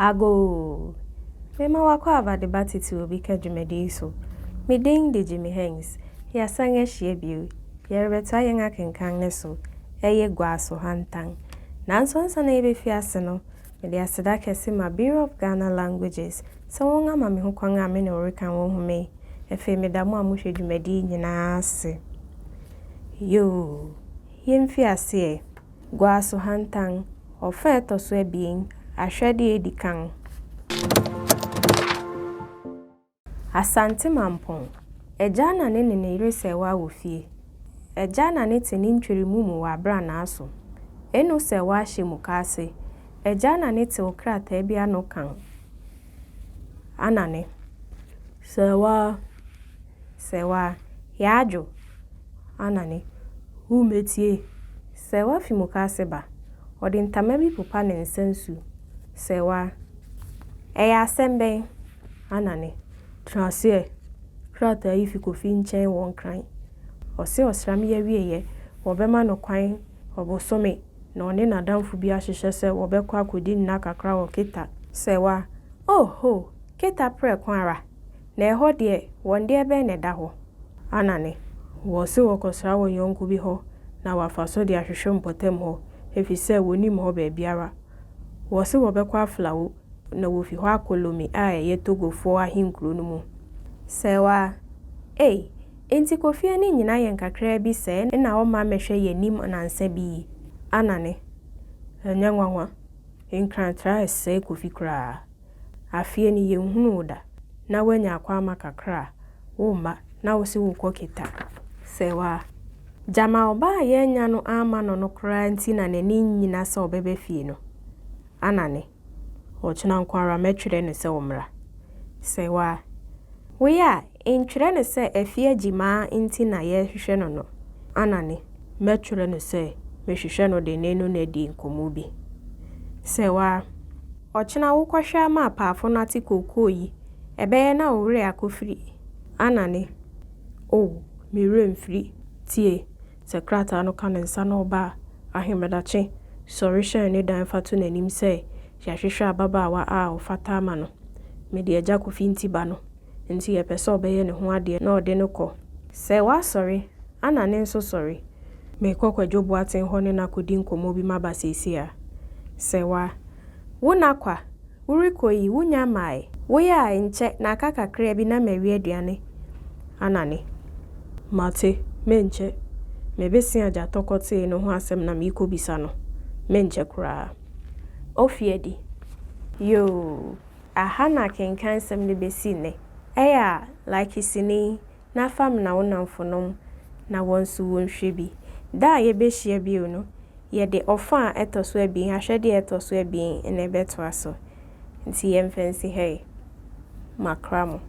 Agoo! Mema w'akwaaba de ba Tete Obi Ka dwumadi yi so. Me din de Jimmy Haynes. Yɛasan ahyia bio. Yɛrebɛtoa yɛn akenkan no so. Ɛyɛ Guaso Hantan. Nanso ansa na yɛbɛfi ase no, mede aseda kɛse ma Bureau of Ghana Languages sɛ wɔn ama me ho kwan a me ne wo reka wɔn nhoma yi. Afei meda mo a mohwɛ dwumadi yi nyinaa ase. Yoo! Yɛmfi ase ɛ. Guaso Hantan, Ɔfa a ɛtɔ so abien, Ahwɛde a edi kan. Asante Mampong, Agya Anane ne ne yere Sɛɛwaa wɔ fie. Agya Anane te ne ntwerimu mu wɔ abranaa so. Eno Sɛɛwaa hyɛ mukaase. Agya Anane tew krataa bi ano kan Anane. Sɛɛwaa, Sɛɛwaa, Yaadwo, Anane, Wo mɛtie. Sɛɛwaa fi mukaase ba. Ɔde ntama bi popa ne nsa nsu. Sɛɛwaa, Ɛyɛ asɛm bɛn? Anane, Tena ase ɛ. Krataa yi fi Kofi nkyɛn wɔ Nkran. Ɔse ɔsram yi awieɛ wɔbɛma no kwan ɔbosome na ɔne n'adamfo bi ahyehyɛ sɛ wɔbɛkɔ akɔdi nna kakra wɔ Keta. Sɛɛwaa, Oh ho! Keta prɛko ara? Na ɛhɔ deɛ, wɔn deɛ bɛn na ɛda hɔ? Anane, Wɔse wɔkɔsra wɔn yɔnko bi hɔ na wɔafa so de ahwehwɛ mpɔtam hɔ efisɛ wɔnnim hɔ baabiara. Wɔse wɔbɛkɔ Aflao na wɔfi hɔ akɔ Lome a ɛyɛ Togofoɔ ahenkuro no mu. Sɛɛwaa, Ei, enti Kofi ani nnyina yɛn kakraa bi sɛɛ na ɔmma mmɛhwɛ yɛn anim nnansa bi yi? Anane, Ɛnyɛ nwanwa. Nkrantraa ɛsɛe Kofi koraa. Afeɛ ni yɛnhunuu wo da na woanya akwamma kakra a, womma na wose worekɔ Keta. Sɛwaa. Gyama ɔbaa a yɛannya no amma no no koraa nti na n'ani nnyina sɛ ɔbɛba fie no. Anane. Ɔkyena nko ara mɛtwerɛ no sɛ ɔmmra. Sɛwaa. Woyɛ a, ntwerɛ no sɛ Afie Agyimaa nti na yɛrehwehwɛ no no. Anane. Mɛtwerɛ no sɛ mehwehwɛ no de ne no no adi nkɔmmɔ bi. Sɛwaa. Ɔkyena wokɔhwɛ ama apaafo no ate kookoo yi, ɛbɛyɛ na wo werɛ akɔfiri. Anane, Oh, me werɛ mfiri. Tie, sɛ krataa no ka ne nsa na ɔba a, Ahemadakye, sɔre hyɛn ne dan fa to n'anim sɛ yɛahwehwɛ ababaawa a ɔfata ama no. Mede Agya Kofi nti ba no, nti yɛpɛ sɛ ɔbɛyɛ ne ho adeɛ na ɔde no kɔ. Sɛ woasɔre, Anane nso sɔre. Merekɔ Kwadwo Boateng hɔ ne no akɔdi nkɔmmɔ bi maba seesei ara. Sɛ wa. Wo na kwa, worekɔ yi, wonnya mmae. Woyɛ a, nkyɛ na aka kakraa bi na mawie aduane anane. Mate, menkyɛ. Mebese agyatɔ kɔtee no ho asɛm na merekɔbisa no. Menkyɛ koraa. Ofi adi. Yoo, aha na akenkan nsɛm no bɛsi nnɛ. Ɛyɛ a, like sini yi na fa mena wo nnamfonom na wɔn nso wɔnhwɛ bi. Da a yɛbɛhyia bio no, yɛde ɔfã a ɛtɔ so abien, ahwɛdeɛ a ɛtɔ so abien na ɛbɛtoa so. Nti yɛmfa nsi ha yi. Makra mo.